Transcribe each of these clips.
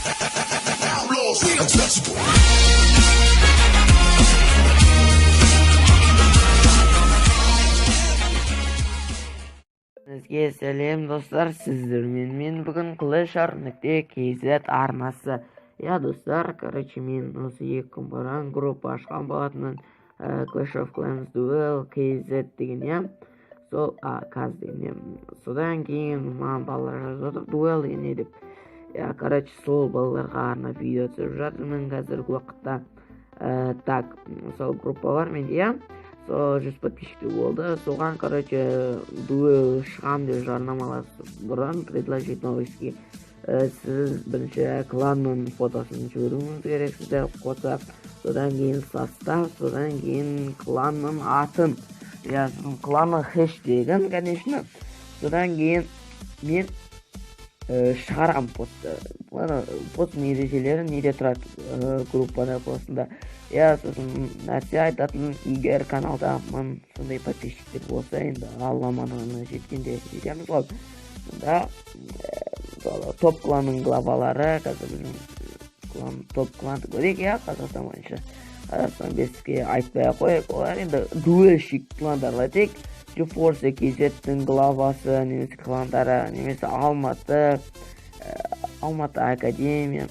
Outlaws, we untouchable. Бізге сәлем, достар! Сіздермен мен бүгін Clash.kz арнасы. Иә, достар, короче, мен осы 2 күн бұрын группа ашқан болатынмын, Clash of Clans Duel KZ деген, иә, сол каз деген, иә. Содан кейін маған балалар жазып жатыр, дуэл деген не деп. Иә, короче, сол балаларға арнап видео түсіріп жатырмын қазіргі уақытта. Так, сол группа бар менде, иә, сол 100 подписчик болды. Соған, короче, дуэл шығамын деп жарнамалас бұрын предложить новости, сіз бірінші кланның фотосын жіберуіңіз керексіздер қоса, содан кейін состав, содан кейін кланның атын, иә, сосын кланның хэштегін, конечно. Содан кейін мен шығарамын постты. Посттың ережелері неде тұрады, группада постында, иә. Сосын нәрсе айтатын: егер каналда 1000 сондай подписчиктер болса, енді Алла амандығына жеткенде жетеміз ғой, сонда мысалы топ кланның главалары, қазір біздің клан топ кланды көрейік, иә, Қазақстан бойынша, Қазақстан беске айтпай ақ қояйық, олар енді дуэльщик кландарды айтайық. GeForce KZ-тің главасы немесе кландары, немесе Алматы, Алматы Академия,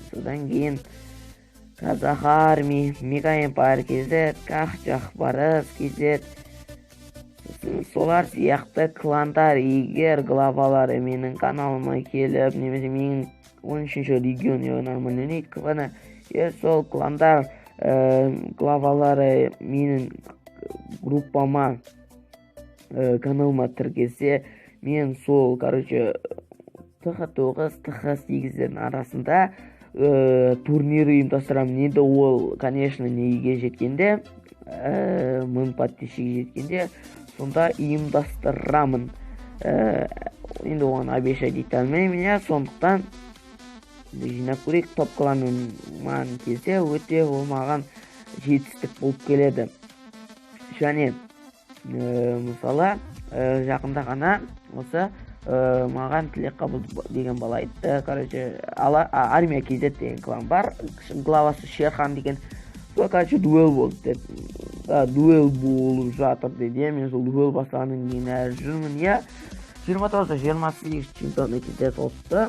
содан кейін Қазақ Арми, Мега Эмпайр KZ, Ках Барыс KZ, сосын солар сияқты кландар, егер главалары менің каналыма келіп немесе менің 13-ші регион, нормально ойнайды КВН, сол кландар главалары менің группама, каналыма тіркелсе, мен сол, короче, ТХ 9, ТХ 8-дердің арасында турнир ұйымдастырамын. Енді ол, конечно, неге жеткенде, 1000 подписчик жеткенде, сонда ұйымдастырамын. Енді оған обещать ете алмаймын, иә. Сондықтан жинап көрейік. Топ кланның маған келсе, өте ол маған жетістік болып келеді. Және мысалы, жақында ғана осы маған Тілек Қабыл деген бала айтты, короче, ала Армия KZ деген клан бар, главасы Шерхан деген, сол, короче, дуэл болды деді, дуэл болып жатыр деді, иә. Мен сол дуэл бастағаннан кейін әлі жүрмін, иә. 29-28 чемпион KZ ұтты.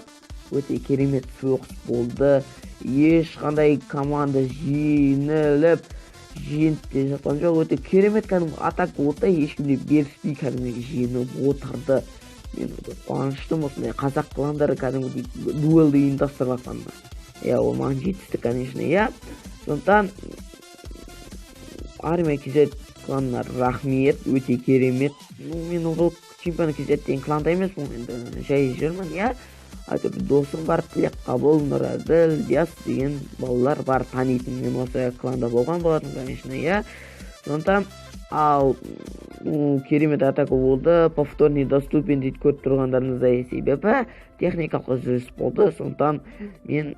Өте керемет соғыс болды, ешқандай команда жеңіліп, жеңіп те жатқан жоқ. Өте керемет кәдімгі атака болды да, ешкім де беріспей, кәдімгі жеңіп отырды. Мен өте қуаныштымын осындай қазақ кландары кәдімгідей дуэлді ұйымдастырып жатқанына, иә. Ол маған жетістік, конечно, иә. Сондықтан Армия KZ кланына рахмет, өте керемет. Ну, мен ол чемпион KZ деген кланда емеспін, енді жай жүрмін, иә. Әйтеуір досым бар, Тілек Қабыл, Нұраділ, Диас деген балалар бар танитын. Мен осы кланда болған болатын, конечно, иә. Сондықтан ал керемет атака болды. Повтор недоступен дейді, көріп тұрғандарыңыздай, себебі техникалық үзіліс болды. Сондықтан мен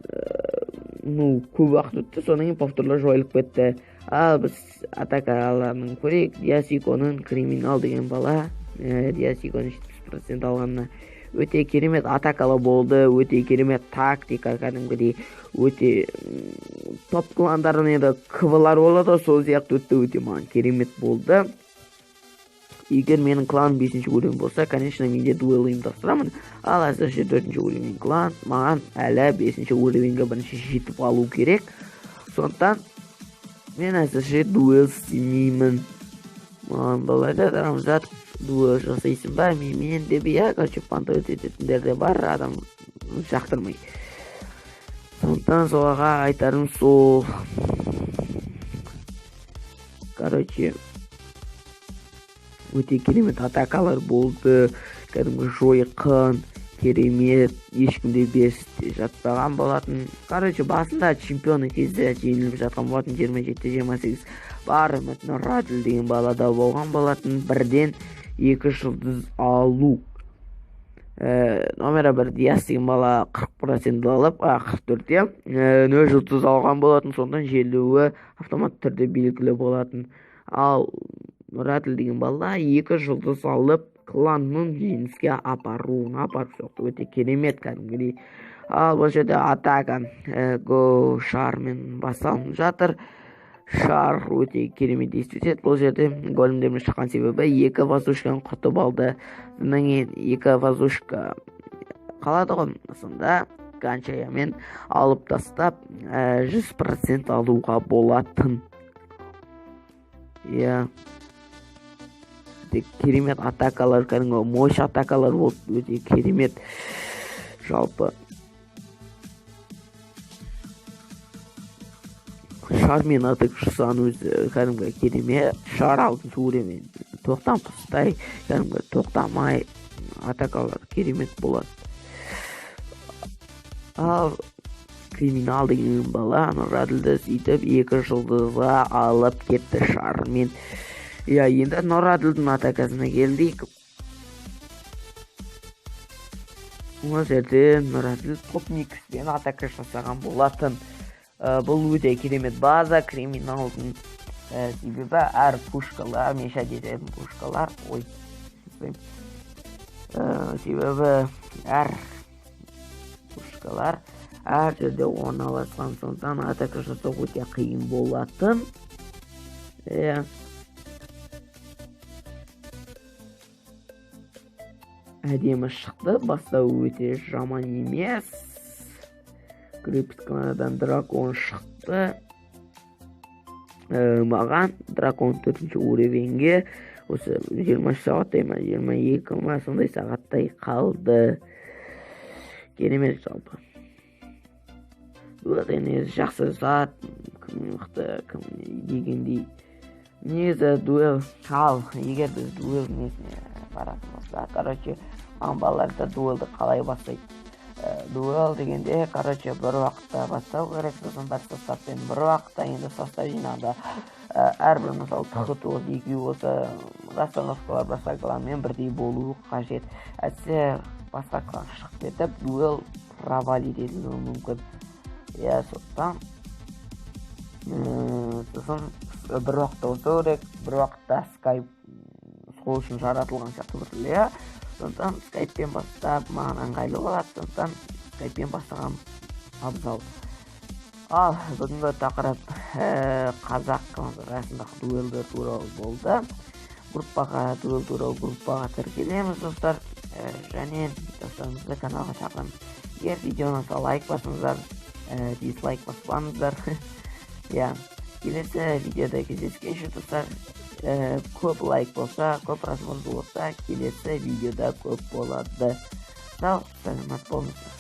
ну, көп уақыт өтті, содан кейін повторлар жойылып кетті. Ал біз атакаларын көрейік. Диасиконың Криминал деген бала, Диасиконың 70% алғанына өте керемет атакалы болды, өте керемет тактика, кәдімгідей өте топ кландардың енді КВлар болады ғой, сол сияқты өтті. Өте маған керемет болды. Егер менің кланым бесінші уровень болса, конечно, мен де дуэл ұйымдастырамын. Ал әзірше төртінші уровень клан, маған әлі бесінші уровеньге бірінші жетіп алу керек. Сондықтан мен әзірше дуэл істемеймін. Маған бала айтады: «Рамзат, дуэл жасайсың ба менімен?» – деп, иә. Короче, понтовать ететіндер де бар, адам жақтырмай. Сондықтан соларға айтарым сол, короче, өте керемет атакалар болды, кәдімгі жойқын, керемет, ешкім де беріс жатпаған болатын. Короче, басында чемпионы кезде жеңіліп жатқан болатын 27-28. Бар үміт Нұраділ деген балада болған болатын, бірден екі жұлдыз алу. Номері 1 Диас деген бала 40% алып, 44, иә, 0 жұлдыз алған болатын. Сондықтан жеңілуі автоматты түрде белгілі болатын. Ал Нұраділ деген бала екі жұлдыз алып, кланның жеңіске апаруына апарып соқты. Өте керемет, кәдімгідей. Ал бұл жерде атака го шармен басталып жатыр. Шар өте керемет действие етеді. Бұл жерде големдермен шыққан себебі 2 воздушканы құртып алды. Содан кейін 2 воздушка қалады ғой, сонда гончаямен алып тастап 100% алуға болатын. Иә, керемет атакалар, кәдімгі мощь атакалар болды, өте керемет жалпы. Шармен атак жасаған өзі кәдімгі керемет. Шар алтын суремен тоқтамастай, кәдімгі тоқтамай атакалар керемет болады. Ал криминал деген бала Нұраділді сөйтіп 2 жұлдызға алып кетті шармен. Иә, енді Нұраділдің атакасына келдік. Ол жерде Нұраділ топ микспен атака жасаған болатын. Бұл өте керемет база криминалдың, себебі әр пушкалар, мешать ететін пушкалар, ой, себебі әр пушкалар әр жерде орналасқан, сондықтан атака жасау өте қиын болатын. Әдемі шықты, бастау өте жаман емес. Крипткадан дракон шықты. Маған дракон 4-ші уровеньге осы 23 сағаттай ма, 22 ма, сондай сағаттай қалды. Керемет жалпы. Бұл негізі жақсы зат, кім мықты, кім дегендей. Негізі дуэл, ал егер біз дуэл несіне баратын болсақ, короче, маған балалар да дуэлді қалай бастайды? Дуэл дегенде, короче, бір уақытта бастау керек, сосын бір составпен бір уақытта енді состав жинағанда, әрбір мысалы тығы тоғыз екеу болса, расстановкалар басқа кланмен бірдей болуы қажет. Әйтсе басқа клан шығып кетіп, дуэл провалить етілуі мүмкін. Иә, сондықтан, сосын бір уақытта болса керек, бір уақытта скайп сол үшін жаратылған сияқты бір түрлі, иә. Сондықтан скайппен бастап маған ыңғайлы болады, сондықтан скайппен бастаған абзал. Ал бүгінгі тақырып қазақ арасындағы дуэлдер туралы болды. Группаға, дуэл туралы группаға тіркелеміз, достар. Және достарымызды каналға шақырамыз. Егер видеоны ұнаса лайк басыңыздар, дизлайк баспаңыздар. Иә, келесі видеода кездескенше, достар. Көп лайк болса, көп просмотр болса, келесі видеода көп болады. Сау, саламат болыңыздар.